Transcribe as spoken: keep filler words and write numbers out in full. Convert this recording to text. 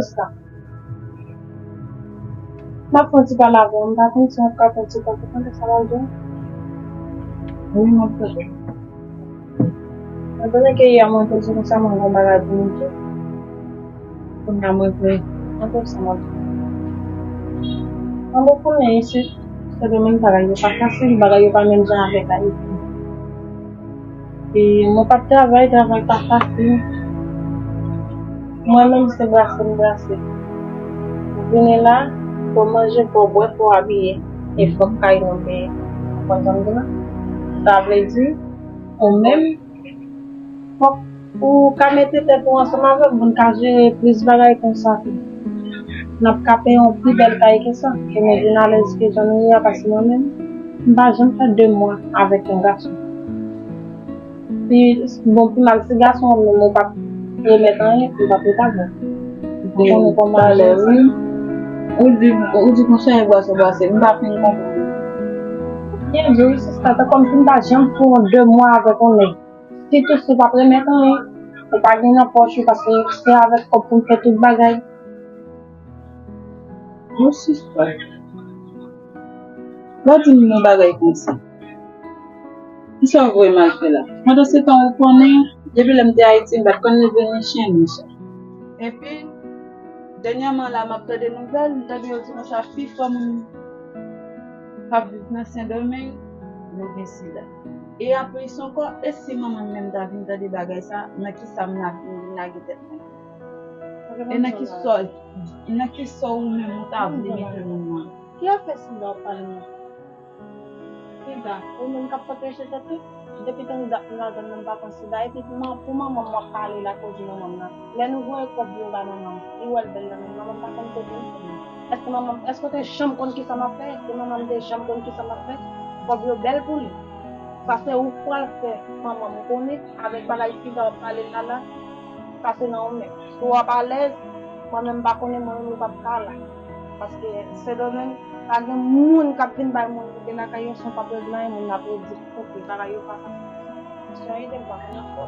Sa. M ap fè yon ti pale avè w, m pa konn si w ap ka pran ti tan pou tande sa m ap di w. Wi, m ap tande. Mwen konnen ke yè mwen te di konsa mwen gen yon bagay pou m di. Kounye a mwen vle tande sa m ap di. Mwen bon konnen isit, se domenn bagay yo pa fasil, bagay yo pa menm jan avèk Ayiti. E mwen p ap travay, travay pa fasil. Mwen menm se brase m brase. Ou vini la, fò w manje, fò w bwè, fò w abiye. E fòk kay nou peye. Ou konprann sa m di la? Sa vle di, ou menm, fòk ou ka mete tèt ou ansanm avè m pou n ka jere plis bagay konsa tou. N ap ka peye yon pi bèl kay ke sa. Ke nou vin alèz ke jan nou ye a, paske mwen menm, m pa janm fè de mwa avèk yon gason. Si, bon, pi mal si gason an menm ou p ap remèt anyen, li p ap ret avè w. Ou konnen kòman talè, wi. Ou di, ou di konsa e bwase, bwase. M pa fin konprann. Byen di wi, sista, se kòmsi m pa janm fè yon de mwa avèk yon nèg. Sitou si w p ap remèt anyen, ou pa gen nan pòch ou, paske se avèk kòb pou m fè tout bagay. Yon sista. Lè w di m yon bagay konsa, kisa w voye m al fè la? Pandan se tan ou konnen, depi lè m te Ayiti, m pa t konn leve yon chen, monchè. Epi, dènyèman la, m ap tande nouvèl, m tande yo di konsa, pifò moun k ap viv nan Sendomeng, yo gen sida. E anplis ankò, e si manman m menm ta vin tande bagay sa, nan kisa m ap vin lage tèt mwen? E nan kisa, nan kisa ou menm ou ta vle mete moun nan? Ki afè sida w ap pale la? Sida, ou menm k ap pwoteje tèt ou? Depi tann dat m la, m pa konn sida. Epi pou man-, pou manman m w ap pale la, koz manman m nan. Lè nou voye kòb yo ba manman m, li wè l bèl nan men l. Manman m pa konn kote l. Èske manman m, èske w te janm konn kisa m ap fè? Èske manman m te janm konn kisa m ap fè? Kòb yo bèl pou li. Sa se ou k pral fè manman m konnen avèk bagay sida w ap pale l la la. Sa se nan ou menm. Si w ap alèz, mwen menm m pa konnen, mwen menm nou p ap ka la. Paske Sendomeng, pa gen moun k ap vin bay moun rete lakay yo san w p ap regle anyen, moun nan ap redi kote bagay yo pa fasil. Se yon ide m pa konn ankò.